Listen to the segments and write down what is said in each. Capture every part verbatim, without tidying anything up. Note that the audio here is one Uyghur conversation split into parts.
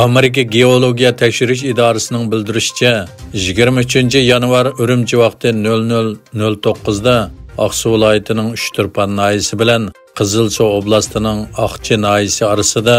ئامېرىكا گېئولوگىيە تەكشۈرۈش ئىدارىسىنىڭ بىلدۈرۈشىچە، يىگىرمە ئۈچىنچى يانۋار ئۈرۈمچى ۋاقتى نۆل نۆل نۆل توققۇزدا ئاقسۇ ۋىلايىتىنىڭ ئۇچتۇرپان ناھىيىسى بىلەن قىزىلسۇ ئوبلاستىنىڭ ئاقچى ناھىيىسى ئارىسىدا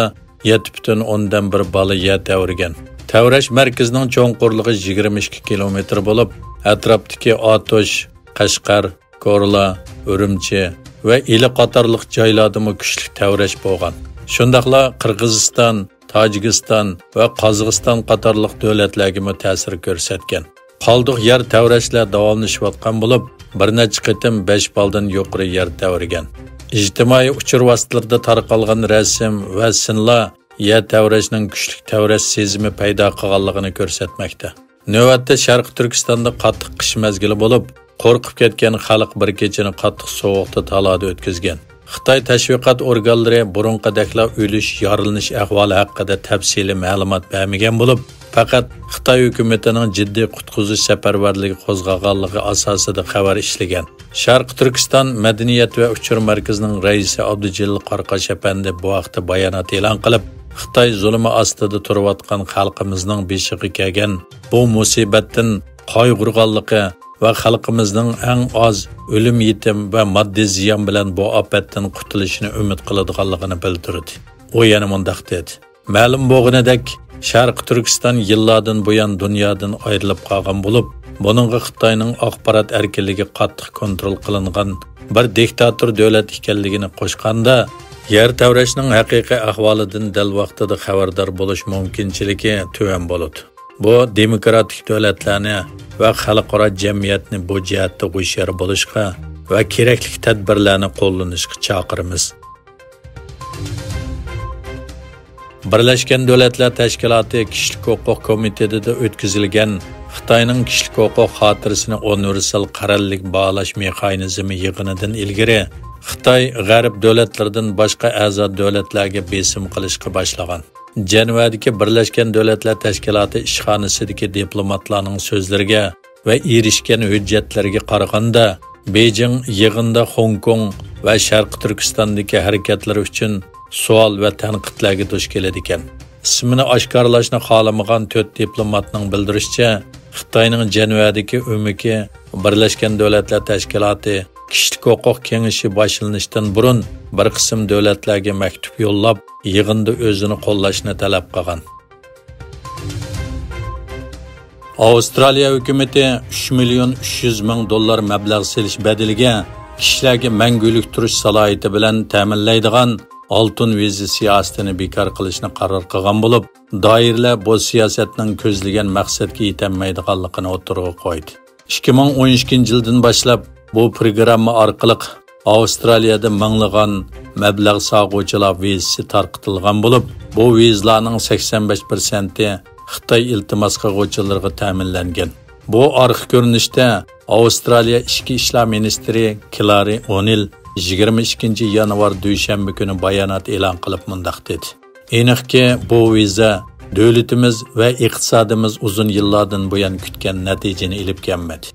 يەتتە پۈتۈن ئوندىن بىر بالا يەر تەۋرىگەن. تەۋرەش مەركىزىنىڭ چوڭقۇرلۇقى يىگىرمە ئىككى كىلومېتىر بولۇپ، ئەتراپتىكى ئاتۇش، قەشقەر، كورلا، ئۈرۈمچى ۋە ئىلى قاتارلىق جايلاردىمۇ كۈچلۈك تەۋرەش بولغان. شۇنداقلا قىرغىزىستان، تاجىكىستان ۋە قازاقىستان قاتارلىق دۆلەتلەرگىمۇ تەسىر كۆرسەتكەن. قالدۇق يەر تەۋرەشلەر داۋاملىشىۋاتقان بولۇپ، بىر نەچچە قېتىم بەش بالدىن يۇقىرى يەر تەۋرىگەن. ئىجتىمائىي ئۇچۇر ۋاسىتىلىرىدا تارقالغان رەسىم ۋە سىنلار يەر تەۋرەشنىڭ كۈچلۈك تەۋرەش سېزىمى پەيدا قىلغانلىقىنى كۆرسەتمەكتە. نۆۋەتتە شەرقىي تۈركىستاندا قاتتىق قىش مەزگىلى بولۇپ، قورقۇپ كەتكەن خەلق بىر كېچىنى قاتتىق سوغۇقتا تالادا ئۆتكۈزگەن. خىتاي تەشۋىقات ئورگانلىرى بۇرۇنقىدەكلا ئۆلۈش، يارىلىنىش ئەھۋالى ھەققىدە تەپسىلىي مەلۇمات بەرمىگەن بولۇپ، پەقەت خىتاي ھۆكۈمىتىنىڭ جىددىي قۇتقۇزۇش سەپەرۋەرلىكى قوزغىغانلىقى ئاساسىدا خەۋەر ئىشلىگەن. شەرقىي تۈركىستان مەدەنىيەت ۋە ئۇچۇر مەركىزىنىڭ رەئىسى ئابدۇجېلىل قاراقاش ئەپەندى بۇ ھەقتە بايانات ئېلان قىلىپ، خىتاي زۇلۇمى ئاستىدا تۇرۇۋاتقان خەلقىمىزنىڭ بېشىغا كەلگەن بۇ مۇسىبەتتىن قايغۇرغانلىقى ۋە خەلقىمىزنىڭ ئەڭ ئاز ئۆلۈم-يېتىم ۋە ماددىي زىيان بىلەن بۇ ئاپەتتىن قۇتۇلۇشىنى ئۈمىد قىلىدىغانلىقىنى بىلدۈردى. ئۇ يەنە مۇنداق دېدى. مەلۇم بولغىنىدەك، شەرقىي تۈركىستان يىللاردىن بۇيان دۇنيادىن ئايرىلىپ قالغان بولۇپ، بۇنىڭغا خىتاينىڭ ئاخبارات ئەركىنلىكى قاتتىق كونترول قىلىنغان بىر دىكتاتور دۆلەت ئىكەنلىكىنى قوشقاندا، يەر تەۋرەشنىڭ ھەقىقىي ئەھۋالىدىن دەل ۋاقتىدا خەۋەردار بولۇش مۇمكىنچىلىكى تۆۋەن بولىدۇ. بۇ دېموكراتىك دۆلەتلەرنى ۋە خەلقئارا جەمئىيەتنى بۇ جەھەتتە ھوشيار بولۇشقا ۋە كېرەكلىك تەدبىرلەرنى قوللىنىشقا چاقىرىمىز. بىرلەشكەن دۆلەتلەر تەشكىلاتى كىشىلىك ھوقۇق كومىتېتىدا ئۆتكۈزۈلگەن خىتاينىڭ كىشىلىك ھوقۇق خاتىرىسىنى ئۇنىۋېرسال قەرەللىك باھالاش مېخانىزمى يىغىنىدىن ئىلگىرى، خىتاي غەرب دۆلەتلىرىدىن باشقا ئەزا دۆلەتلەرگە بېسىم قىلىشقا باشلىغان. جەنۋەدىكى بىرلەشكەن دۆلەتلەر تەشكىلاتى ئىشخانىسىدىكى دىپلوماتلارنىڭ سۆزلىرىگە ۋە ئېرىشكەن ھۆججەتلەرگە قارىغاندا، بېيجىڭ يىغىندا خوڭكوڭ ۋە شەرقىي تۈركىستاندىكى ھەرىكەتلىرى ئۈچۈن سوئال ۋە تەنقىدلەرگە دۇچ كېلىدىكەن. ئىسمىنى ئاشكارىلاشنى خالىمىغان تۆت دىپلوماتنىڭ بىلدۈرۈشىچە، خىتاينىڭ جەنۋەدىكى ئۆمىكى بىرلەشكەن دۆلەتلەر تەشكىلاتى كىشىلىك ھوقۇق كېڭىشى باشلىنىشتىن بۇرۇن بىر قىسىم دۆلەتلەرگە مەكتۇپ يوللاپ، يىغىندا ئۆزىنى قوللاشنى تەلەپ قىلغان. ئاۋسترالىيە ھۆكۈمىتى ئۈچ مىليون ئۈچ يۈز مىڭ دوللار مەبلەغ سېلىش بەدىلىگە كىشىلەرگە مەڭگۈلۈك تۇرۇش سالاھىيىتى بىلەن تەمىنلەيدىغان ئالتۇن ۋىزا سىياسىتىنى بىكار قىلىشنى قارار قىلغان بولۇپ، دائىرىلەر بۇ سىياسەتنىڭ كۆزلىگەن مەقسەتكە يېتەلمەيدىغانلىقىنى ئوتتۇرىغا قويدى. ئىككى مىڭ ئون ئىككىنچى يىلدىن باشلاپ بۇ پروگرامما ئارقىلىق ئاۋسترالىيەدە مىڭلىغان مەبلەغ سالغۇچىلار ۋىزىسى تارقىتىلغان بولۇپ، بۇ ۋىزىلارنىڭ سەكسەن بەش پىرسەنتى خىتاي ئىلتىماس قىلغۇچىلىرىغا تەمىنلەنگەن. بۇ ئارقا كۆرۈنۈشتە ئاۋسترالىيە ئىچكى ئىشلار مىنىستىرى كلارى ئونىل يىگىرمە ئىككىنچى يانۋار دۈشەنبە كۈنى بايانات ئېلان قىلىپ مۇنداق دېدى: ئېنىقكى، بۇ ۋىزا دۆلىتىمىز ۋە ئىقتىسادىمىز ئۇزۇن يىللاردىن بۇيان كۈتكەن نەتىجىنى ئېلىپ كەلمىدى.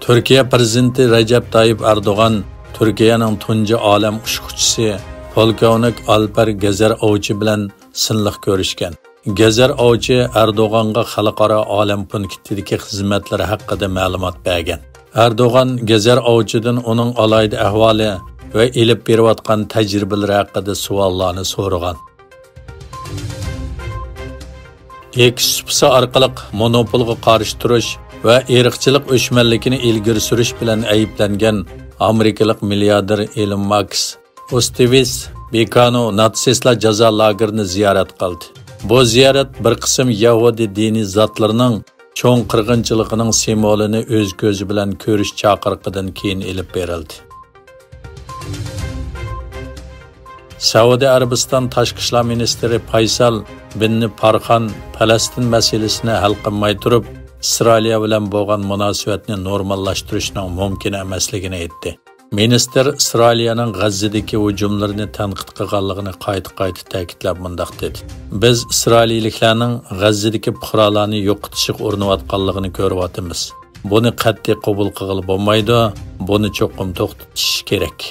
تۈركىيە پىرېزىدېنتى رەجەپ تايىپ ئەردوغان تۈركىيەنىڭ تۇنجى ئالەم ئۇچقۇچىسى پولكوۋنىك ئالپەر گېزەر ئاۋچى بىلەن سىنلىق كۆرۈشكەن. گېزەر ئاۋچى ئەردوغانغا خەلقئارا ئالەم پونكىتىدىكى خىزمەتلىرى ھەققىدە مەلۇمات بەرگەن. ئەردوغان گېزەر ئاۋچىدىن ئۇنىڭ ئالاھىدە ئەھۋالى ۋە ئېلىپ بېرىۋاتقان تەجرىبىلىرى ھەققىدە سوئاللارنى سورىغان. ئېكس سۇپىسى ئارقىلىق مونوپولغا قارشى تۇرۇش ۋە ئىرقچىلىق ئۆچمەنلىكىنى ئىلگىرى سۈرۈش بىلەن ئەيىبلەنگەن ئامېرىكىلىق مىلياردېر ئېلون ماسك ئوستىۋىتس بىركانو ناتسىستلار جازا لاگېرىنى زىيارەت قىلدى. بۇ زىيارەت بىر قىسىم يەھۇدىي دىنىي زاتلىرىنىڭ چوڭ قىرغىنچىلىقىنىڭ سىمۋولىنى ئۆز كۆزى بىلەن كۆرۈش چاقىرىقىدىن كېيىن ئېلىپ بېرىلدى. سەئۇدى ئەرەبىستان تاشقى ئىشلار مىنىستىرى پايسال بىن پارخان پەلەستىن مەسىلىسىنى ھەل قىلماي تۇرۇپ، ئىسرائىلىيە بىلەن بولغان مۇناسىۋەتنى نورماللاشتۇرۇشنىڭ مۇمكىن ئەمەسلىكىنى ئېيتتى. مىنىستىر ئىسرائىلىيەنىڭ غەززىدىكى ھۇجۇملىرىنى تەنقىد قىلغانلىقىنى قايتا-قايتا تەكىتلەپ مۇنداق دېدى: بىز ئىسرائىلىيلىكلەرنىڭ غەززىدىكى پۇقرالارنى يوقىتىشقا ئۇرۇنۇۋاتقانلىقىنى كۆرۈۋاتىمىز. بۇنى قەتئىي قوبۇل قىلغىلى بولمايدۇ، بۇنى چوقۇم توختىتىش كېرەك.